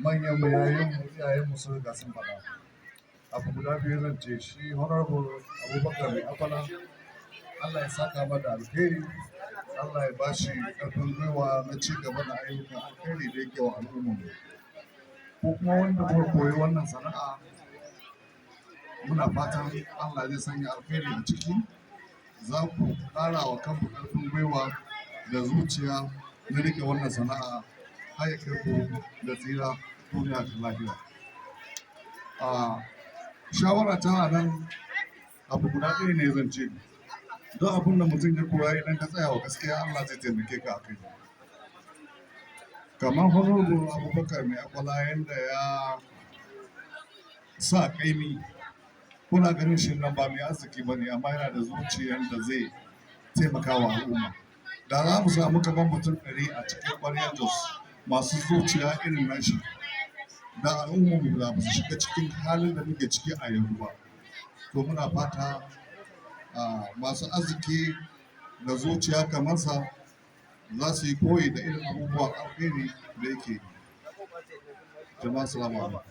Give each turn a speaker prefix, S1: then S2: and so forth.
S1: Manyan mu, yayin mu, iyayen mu sun riga sun faɗa. Abu guda biyu zan ce: shi Honorable Abubakar Mai Akwala, Allah ya saka mada alheri, Allah ya bashi ƙarfin gwiwa na ci gaba da ayyukan alheri da yake wa al'ummar mu. Ko kuma wanda muka koyi wannan sana'a, muna fatan Allah zai sanya alheri a ciki. Za ku ƙara wa kanku ƙarfin gwiwa da zuciya na riƙe wannan sana'a har ya kai ku da tsira duniya da lahira. A shawara ta a nan, abu guda ɗaya ne zan ce: don abin da mutum ya koya, idan ka tsaya wa gaskiya, Allah zai taimake ka a kai. Kamar Honorable Abubakar Mai Akwala, yanda ya sa ƙaimi, kuna ganin shi nan ba mai arziki ba ne, amma yana da zuciyar da zai taimaka wa al'umma. Da za mu samu kamar mutum 100 a cikin ƙwaryar Jos masu zuciya irin nashi, da al'ummar mu da ba su shiga cikin halin da muke ciki a yanzu ba. To, muna fata masu arziki da zuciya kamar sa za su yi koyi da irin abubuwan alheri da yake yi. Jama'a, salamu alaikum.